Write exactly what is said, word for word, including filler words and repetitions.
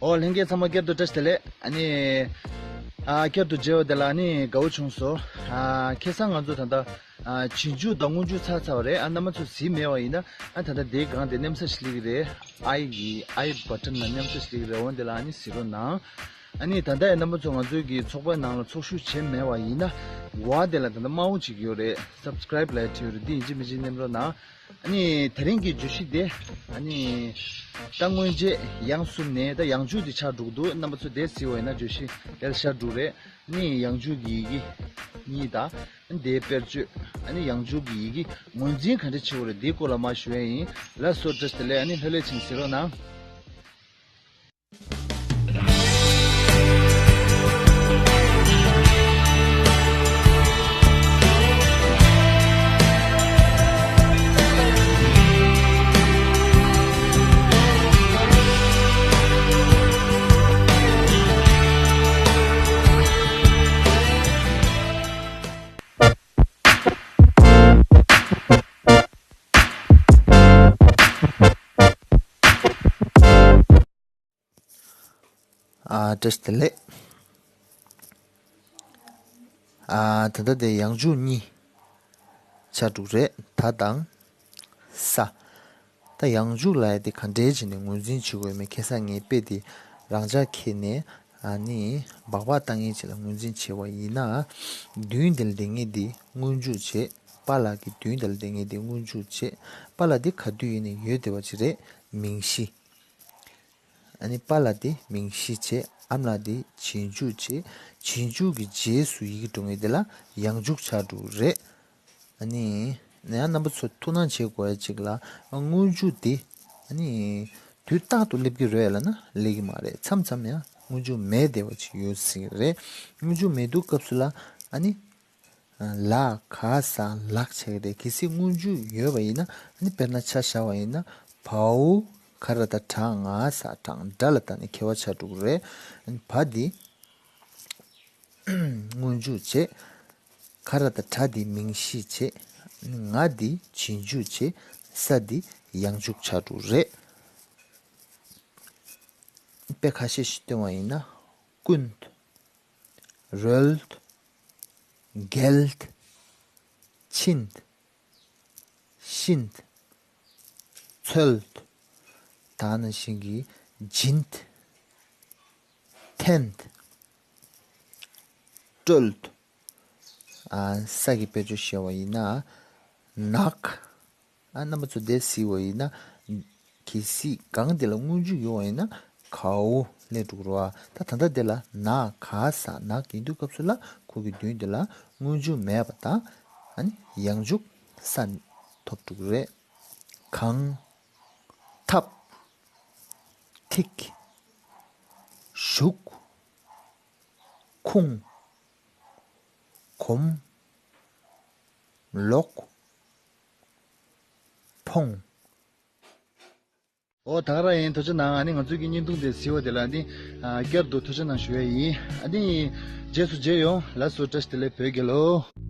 ཨོ་ལྷན་རྒྱས་ཚང་མ་བསྐྱར་དུ་བཀྲ་ཤིས་བདེ་ལེགས། ཨ་ནི་ཨ་བསྐྱར་དུ་མཇལ་བ་དེ་ལ་ཨ་ནི་དགའ་བོ་བྱུང་སོང་། ཨ་ཁ་སང་ང་ཚོ་ད་ལྟ་ཨ་རྗེས་འཇུག་དང་སྔོན་འཇུག་ཚར་ཚར་བ་རེད། ཨ་རྣམ་པ་ཚོ་གཟིགས་མེད་པ་ཡིན་ན་ཨ་ད་ལྟ་དེའི་སྒང་དེ་མནན་ས་ཞིག་སླེབས་ཀྱི་རེད། ཨའི་གི་ཨའི་བ་ཊན་ལ་མནན་ས་ཞིག་སླེབས་ཀྱི་རེད། འོ་དེ་ལ་ཨ་ནི་གཟིགས་རོགས་གནང་། ཨ་ནི་ད་ལྟ་ཡང་རྣམ་པ་ཚོ་ང་ཚོའི་གི་ཚོགས་པའི་ནང་ལ་ཚོགས་ཞུགས་བྱས་མེད་པ་ཡིན་ན་འོ་དེ་ལ་ད་ལྟ་དམར་པོ་ཅིག་ཡོད་རེད། སབ་སི་ཀ་རའིབ་ལབ་ཡ་བྲིས་ཡོད་རེད། འདི་ཡིན་གཅིག་མིན་གཅིག་མནན་རོགས་གནང་། ཨ་ནི་དེ་རིང་གི་བརྗོད་གཞི་དེ་ཨ་ནི་རྟ་སྔོན་རྗེས་ཡང་གསུམ་ནས་ད་ཡང་འཇུག་དེ་ཆགས་འགྲོ་གི་འདུག་རྣམ་པ་ཚོ་དེ་གཟིགས་པ་ཡིན་ན་བརྗོད་གཞི་དེ་ལ་ཤར་འགྲོ་རེད། ཨ་ནི་ཡང་འཇུག་གི་ཡི་གེ་གཉིས་དང་དེའི་དཔེར་བརྗོད། ཨ་ནི་ཡང་འཇུག་གི་ཡི་གེ་ངོས་འཛིན་ག་འདྲ་བྱེད་དགོས་རེད། དེའི་སྐོར་ལ་མར་ཞུ་ཡ་ཡིན། ལགས་སོ། བཀྲ་ཤིས་བདེ་ལེགས། ཨ་ནི་ལྷོད་ལྷོད་བྱས་གཟིགས་རོགས་གནང་། ཨ་བཀྲ་ཤིས་བདེ་ལེགས། ཨ་ད་ལྟ་དེ་ཡང་འཇུག་གཉིས་ཆགས་འགྲོ་གི་རེད། ད་དང་ས། ད་ཡང་འཇུག་ལབ་ཡ་དེ་ག་འདྲས་བྱས་ནས་ངོས་འཛིན་བྱེད་དགོས་མེད། ཁ་སང་ངས་དཔེ་དེ་རང་འཇགས་འཁྱེར་ནས་ཨ་ནི་སྦག་སྦག་བཏང་མཁན་ཅིག་ལ་ངོས་འཛིན་བྱས་པ་ཡིན་ན། མདུན་དེ་ལ་བསྡད་མཁན་དེ་སྔོན་འཇུག་བྱས། པ་ལགས་ཀྱི་མདུན་དེ་ལ་བསྡད་མཁན་དེ་སྔོན་འཇུག་བྱས། པ་ལགས་དེ་ག་དུས་ཡིན་ནའི་ཡོད་བསྡད་པ་ཅིག་རེད། མིང་གཞི། ཨ་ནི་པ་ལགས་དེ་མིང་གཞི་བྱས། ཨ་མ་ལགས་དེ་རྗེས་འཇུག་བྱས། རྗེས་འཇུག་གི་རྗེས་སུ་ཡི་གེ་འགྲོ་མཁན་དེ་ལ་ཡང་འཇུག་ཆགས་འགྲོ་གི་རེད། ཨ་ནི་ཡང་རྣམ་པ་ཚོ་ཐུགས་སྣང་བྱེད་དགོས་ཡ་གཅིག་ལ། སྔོན་འཇུག་དེ་ཨ་ནི་དུས་རྟག་ཏུ་སླེབས་ཀྱི་རེད་ལབ་ན་སླེབས་ཀྱི་མ་རེད། མཚམས་མཚམས་ཡང་སྔོན་འཇུག་མེད་བསྡད་པ་ཅིག་ཡོད་སྲིད་ཀྱི་རེད། སྔོན་འཇུག་མེད་དུས་སྐབས་སུ་ལ་ཨ་ནི་ལ་ག་ས་ལགས་ཆགས་ཀྱི་རེད། གལ་སྲིད་སྔོན་འཇུག་ཡོད་པ་ཡིན་ན་ཨ་ནི་དཔེར་ན་ཆ་བཞག་པ་ཡིན་ན་བའོ་ག་ར་བཏགས་གྲ་ང་ས་གྲངས་སྒྲ་ལ་བཏགས་ནས་ཁྱད་པར་ཆགས་འགྲོ་གི་རེད། ཨ་ནི་བ་འདི་སྔོན་འཇུག་བྱས། ག་ར་བཏགས་གྲ་འདི་མིང་གཞི་བྱས། ང་འདི་རྗེས་འཇུག་བྱས། ས་འདི་ཡང་འཇུག་ཆགས་འགྲོ་རེད། དཔེ་ཁ་ཤས་ཤིག་སྟོན་པ་ཡིན་ན། ཀུན། རོལ། འགལ། ཕྱིན། ཤིན། འཚོལ། ད་ནང་བཞིན་གྱི་སྦྱིན། འཐེན། བཀྲོལ། ཨ་ས་ཀྱི་དཔེར་བརྗོད་བཤད་པ་ཡིན་ན། ནག་ཨ་རྣམ་པ་ཚོ་དེ་གཟིགས་པ་ཡིན་ན། གལ་སྲིད་སྒང་དེ་ལ་སྔོན་འཇུག་ཡོད་པ་ཡིན་ན་གའོ་སླེབས་འགྲོ་གི་རེད་པ། ད་ད་ལྟ་དེ་ལ་ན་ག་ས་ནག་ཡིན་དུས་སྐབས་སུ་ལ་ཁོ་གི་མདུན་དེ་ལ་སྔོན་འཇུག་མེད་པ་དང་ཨ་ནི་ཡང་འཇུག་ས་ཐོབ་འགྲོ་གི་རེད། གང་། ཐབས། ཐིག་ཞུགས། ཁུངས། གོམས། ལོག་ཕོངས། ཨོ་ད་ག་རང་ཡིན། ཐུགས་རྗེ་གནང་། ཨ་ནི་ང་ཚོའི་གི་བརྙན་ཐུང་དེ་གཟིགས་པ་དེ་ལ་ཨ་ནི་ཨ་བསྐྱར་དུ་ཐུགས་རྗེ་གནང་ཞུ་ཡ་ཡིན། ཨ་ནི་རྗེས་སུ་མཇལ་ཡོང་། ལགས་སོ། བཀྲ་ཤིས་བདེ་ལེགས་བོད་རྒྱལ་ལོ།